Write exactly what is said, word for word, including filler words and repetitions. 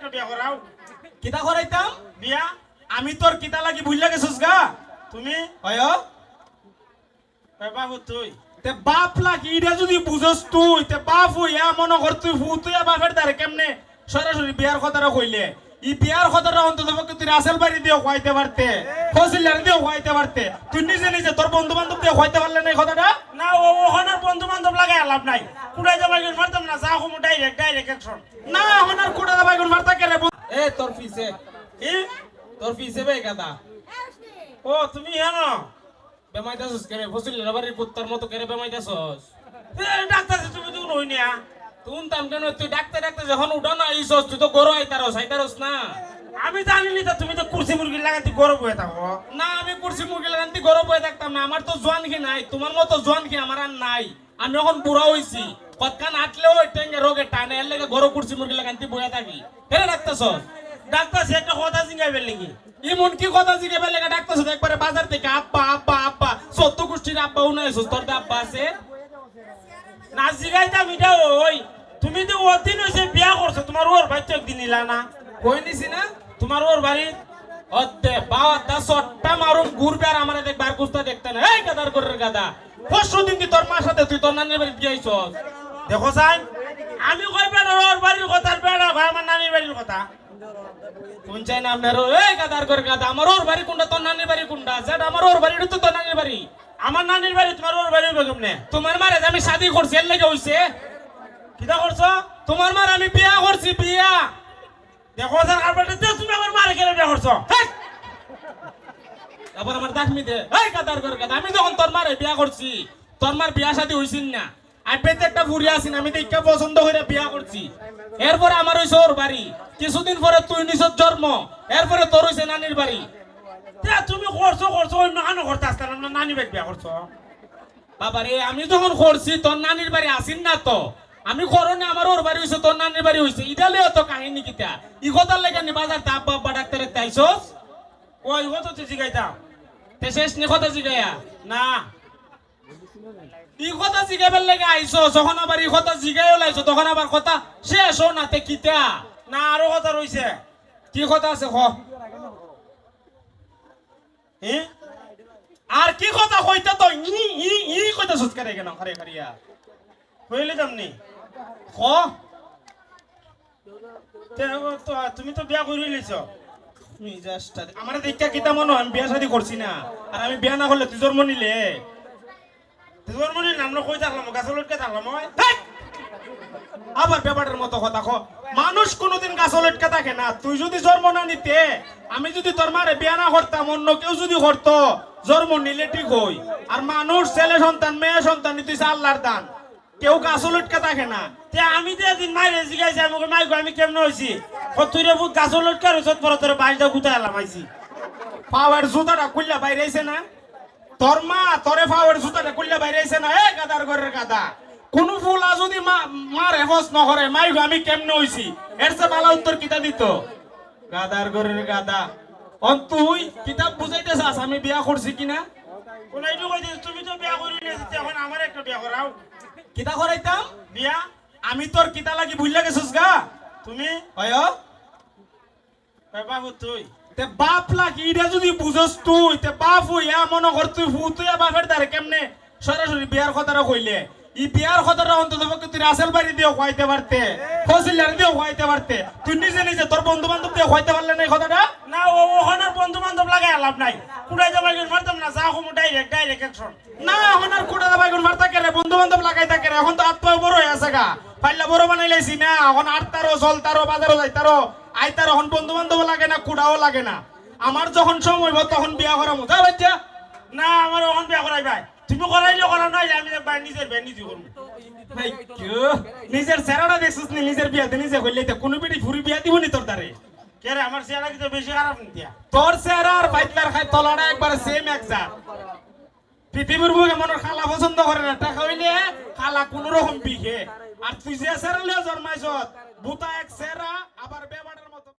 বিয়া করাও। কিতা করাইতাম? বিয়া? আমি তোর কিতা লাগি ভুইল্লা গেছস গা? তুমি? অয়? কয় বাবু তুই? তে বাপ লাগি ইটা যুদি বুঝস তুই, তে বাপ অইয়া মনো কর তুই ফুত অইয়া বাপের দ্বারে কেমনে সরাসরি বিয়ার কথাটা কইলে? ই বিয়ার কথাটা অন্তত পক্ষে তুই রাসেল ভাইরে দিও কওয়াইতে পারতে, ফজিলারে দিও কওয়াইতে পারতে। তুই নিজে নিজে তোর বন্ধু বান্ধব দিও কওয়াইতে পারলে না ই কথাটা? না, ও অখন আর বন্ধু বান্ধব লাগাই লাভ নাই। কুড়াই জামাই গুন মারতাম না, যা কমু direct, direct action। না, অখন আর কুড়াই জামাই গুন মারতা কেরে? এ, তোর পিছে। কি? তোর পিছে বে গাদা। ও, তুমি জানো? বেমাইতাছস কেরে? ফসিলের বাড়ির কুত্তার মতো কেরে বেমাইতাছস? এ, ডাক্তার সাব, তুমি তো নই না। তুন তাম কেন? তুই ডাকতে ডাকতে যখন উঠা না আইছস, তুই তো গরো আইতারস, আইতারস না। আমি জানি নি তো, তুমি তো কুরসি মুরগির লাগান তুই গরো বয়ে থাকো। না, আমি কুরসি মুরগির লাগান তুই গরো বয়ে থাকতাম না। আমার তো জোয়ান কি নাই, তোমার মতো জোয়ান কি আমার আর নাই। আমি অখন বুড়া অইছি, কতখান আটলেও ওই টেঙ্গে রোগে টানে, এর লেগে গরো কুরসি মুরগির লাগান তুই বয়ে থাকি। কেরে ডাকতেছস? ডাক্তার সাব, একটা কথা জিজ্ঞাসা করলে কি? ইমন কি কথা জিজ্ঞাসা করলে ডাকতেছস? একবারে বাজার থেকে আব্বা, আব্বা, আব্বা, চোদ্দ গোষ্ঠীর আব্বা উনাইছস, তোর তো আব্বা আছে? না জিগাইতাম ইটা ওই, তুমি তো ওদিন অইছে বিয়া করছো, তোমার ওর বাড়িত একদিন ইলা না? কই নিছি না? তোমার ওর বাড়ি? অদ্দে, বাবা, দা সট্টা মারুম, ঘুরবে আর আমারে দেখবে, আর কুস্তা দেখতে না। এই গাদার ঘরের গাদা, পরশু দিন তুই তোর মার সাথে তুই তোর নানির বাড়িত গিয়া আইছস। দেখো সাইন, আমি কই বেটার ওর বাড়ির কথা, আর বেটা কয় আমার নানির বাড়ির কথা। কোন চাই না আপনার? এই গাদার ঘরের গাদা, আমার ওর বাড়ি কোনটা, তোর নানির বাড়ি কোনটা? যেটা আমার ওর বাড়ি, এটা তো তোর নানির বাড়ি। আমার নানির বাড়ি, তোমার ওর বাড়ি অইবো কেমনে? তোমার মারে যে আমি শাদি করছি, এর লেগে অইছে। কিতা করছো? তোমার মারে আমি বিয়া করছি, বিয়া। দেখো স্যার, কারবারটা যে তুমি আমার মারে কেন বিয়া করছো? হেই! আবার আমার দাখমি দে। এই গাদার ঘরের গাদা, আমি যখন তোর মারে বিয়া করছি, তোর মার বিয়া শাদি অইছিল না? আইপিতে একটা ফুরি আছিল, আমি দেখিয়া পছন্দ করিয়া বিয়া করছি। এরপরে আমার অইছে ওর বাড়ি, কিছুদিন পরে তুই নিছস জন্ম, এরপরে তোর অইছে নানির বাড়ি। তে তুমি করছো, করছো, অন্য কানো করতে আসতাম না, নানি বাড়ি বিয়া করছো। বাবা রে, আমি যখন করছি, তোর নানির বাড়ি আছিল না তো। আমি করনে আমার ওর বাড়ি অইছে, তোর নানির বাড়ি অইছে। ইটা লইয়া তো কাহিনী কিতা? ই কথার লেগে নি বাজারতে আব্বা আব্বা ডাকতে ডাকতে আইছস? ওই কথা তো জিগাইতাম। তে শেষ নি কথা জিগাইয়া? না। ই কথা জিগাইবার লেগে আইছস, যখন আবার ই কথা জিগাইও লাইছো, তখন আবার কথা শেষ অয় না, তে কিতা? না, আরো কথা রইছে। কি কথা আছে, ক। হে? আর কি কথা কইতে তো ই, ই, ই কইতে সুস্কারে কেন? আরে, আরে, ইয়া। কইলে দাম নি? ক। তে, ও তো, তুমি তো বিয়া করি লইছো। মিজাজটা দে-, আমারে দেখিয়া কিতা মনো অয়? আমি বিয়া শাদি করছি না। আর আমি বিয়া না করলে তুই জন্ম নিলে? তুই জন্ম নিলে আমরা কই থাকলাম? গাছো লটকে থাকলাম, ওই? হেই! আবার ব্যাপারের মতো কথা ক। মানুষ কোনোদিন গাছো লটকে থাকে না। তুই যদি জন্ম না নিতে, আমি যদি তোর মারে বিয়া না করতাম, অন্য কেউ যদি করতো, জন্ম নিলে ঠিক অয়। আর মানুষ ছেলে সন্তান, মেয়ে সন্তান নিতে অইছে আল্লাহর দান। কেউ গাছো লটকে থাকে না। তে আমি তো এদিন মাইরে জিগাইছি, আমি কই, "মাই গো, আমি কেমনে অইছি?" কয়, "তুই রে পুত গাছো লটকে রইছত, পরে তোরে বাইরে গুতা এলাম আইছি।" পাওয়ের জুতাটা খুললা বাইরে আইছে না? তোর মা তোরে পাওয়ের জুতাটা খুললা বাইরে আইছে না? এ গাদার ঘরের গাদা, কুনু ফুলা যদি মা, মারে প্রশ্ন করে, "মাই গো, আমি কেমনে অইছি?" এর চেয়ে ভালা উত্তর কিতা দিত? গাদার ঘরের গাদা। অন তুই কিতা বুঝাইতে চাস আমি বিয়া করছি কিনা? কোনাইটু কইতে, "তুমি তো বিয়া করি নিয়েছি, এখন আমার একটা বিয়া করাও।" কিতা করাইতাম? বিয়া? আমি তোর কিতা লাগি ভুইল্লা গেছস গা? তুমি? অয়? কয় বাবু তুই? তে বাপ লাগি ইটা যদি বুঝস তুই, তে বাপ অইয়া মনো কর তুই ফুত অইয়া বাপের দ্বারে কেমনে সরাসরি বিয়ার কথাটা কইলে? ই বিয়ার কথাটা অন্তত পক্ষে তুই রাসেল ভাইরে দিও কওয়াইতে পারতে, ফজিলারে দিও কওয়াইতে পারতে। তুই নিজে নিজে তোর বন্ধু বান্ধব দিও কওয়াইতে পারলে না ই কথাটা? না, ও অখন আর বন্ধু বান্ধব লাগাই লাভ নাই। কুড়াই জামাই গুন মারতাম না, যা কমু direct, direct action। না, অখন আর কুড়াই জামাই গুন মারতা কেরে, বন্ধু বান্ধব লাগাইতা কেরে, অখন তো আত পাও বড় অইয়া আছে গা। পাইল্লা বড় বানাই লাইছি না, অখন আটতারো, চলতারো, বাজারো যাইতারো, আইতারো, অখন বন্ধু বান্ধব লাগে না, কুড়াও লাগে না। আমার যখন সময় অইবো তখন বিয়া করামু। যা বাচ্চা। না, আমার অখন বিয়া করাইবায়। তুমি করাইলে করাও, নাইলে আমি একবার নিজের বিয়া নিজে করমু। ভাই, কেউ নিজের চেহারাটা দেখছস নি? নিজের বিয়াতে নিজে করলে তো কুনু বেটি ফুরি বিয়া দিবো নি তোর দ্বারে? কে রে, আমার চেহারা কিতা বেশি খারাপ নি দিয়া? তোর চেহারা আর পাইতলার খাই তলাটা একবার same এক জাত। পৃথিবীর বুকে মনর কালা পছন্দ করে না, টেকা অইলে কালা কুনু রকম বিখে। আর তুই যে চেহারা লইয়া জন্মাইছস, বুতা এক চেহারা,